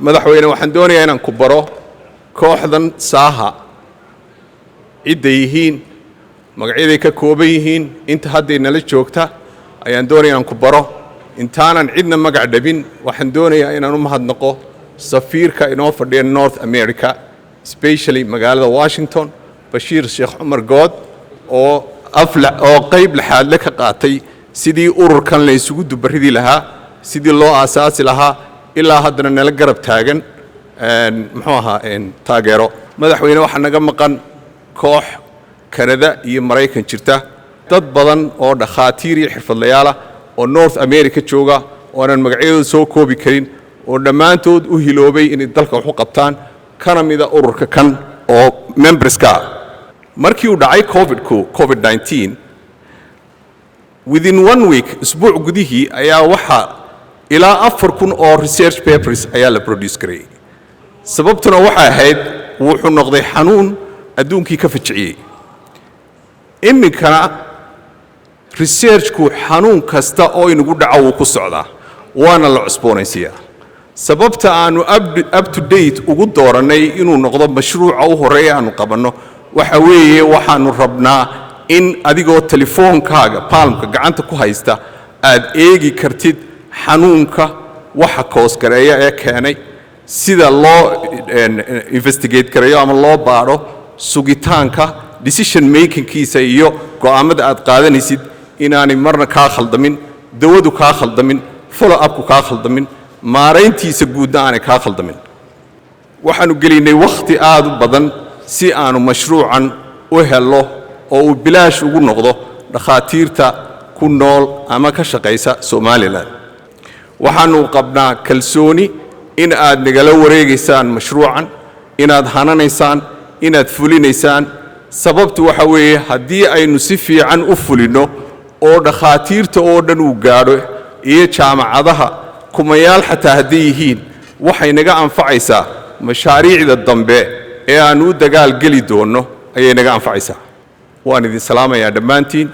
Madaxweyne, waxaan doonayaa inaan ku baro kooxdan SAHA, cidday yihiin, magacyaday ka kooban yihiin, inta hadday nala joogta ayaan doonaya inaan ku baro. Intaanan cidna magac dhabin, waxaan doonayaa inaan u mahadnaqo safiirka inoo fadhiya North America, especially magaalada Washington, Bashiir Sheekh Cumar Good, oo afla oo qayb laxaadle ka qaatay sidii ururkan la isugu dubaridi lahaa, sidii loo aasaasi lahaa, ilaa haddana nala garab taagan, muxuu ahaa, taageero. Madaxweyne, waxaa naga maqan koox Kanada iyo Maraykan jirta, dad badan oo dhakhaatiir iyo xirfadlayaalah oo North America jooga oo aanan magacyadooda soo koobi karin, oo dhammaantood u hiloobay inay dalka wax u qabtaan, kana mida ururka kan oo memberska. Markii uu dhacay Covidku, COVID-19, within one week, isbuuc gudihii, ayaa waxaa ilaa 4000 oo research papers ayaa la produce gareeyey. Sababtuna waxay ahayd wuxuu noqday xanuun adduunkii ka fajiciyey. Iminkana researchku xanuun kasta oo inagu dhaco wuu ku socdaa, waana la cusboonaysiiyaa. Sababta aanu up to date ugu doorannay inuu noqdo mashruuca u horreeya aanu qabanno waxa weeye, waxaanu rabnaa in adigoo telefoonkaaga Palmka gacanta ku haysta aad eegi kartid xanuunka waxa cause gareeya ee keenay, sida loo investigate gareeyo ama loo baadho, sugitaanka decision makingkiisa iyo go'aammada aad qaadanaysid inaanay marna kaa khaldamin, dawadu kaa khaldamin, follow upku kaa khaldamin, maarayntiisa guudna aanay kaa khaldamin. Waxaannu gelinnay wakhti aad u badan si aanu mashruucan u hello oo uu bilaash ugu noqdo dhakhaatiirta ku nool ama ka shaqaysa Somaliland. Waxaannu qabnaa kalsooni in aad nagala wareegaysaan mashruucan, inaad hananaysaan, inaad fulinaysaan. Sababtu waxa weeye, haddii aynu si fiican u fulinno oo dhakhaatiirta oo dhan uu gaadho iyo jaamacadaha kumayaal xataa hadday yihiin, waxay naga anfacaysaa mashaariicda dambe ee aannu u dagaal geli doonno ayay naga anfacaysaa. Waan idin salaamayaa dhammaantiin.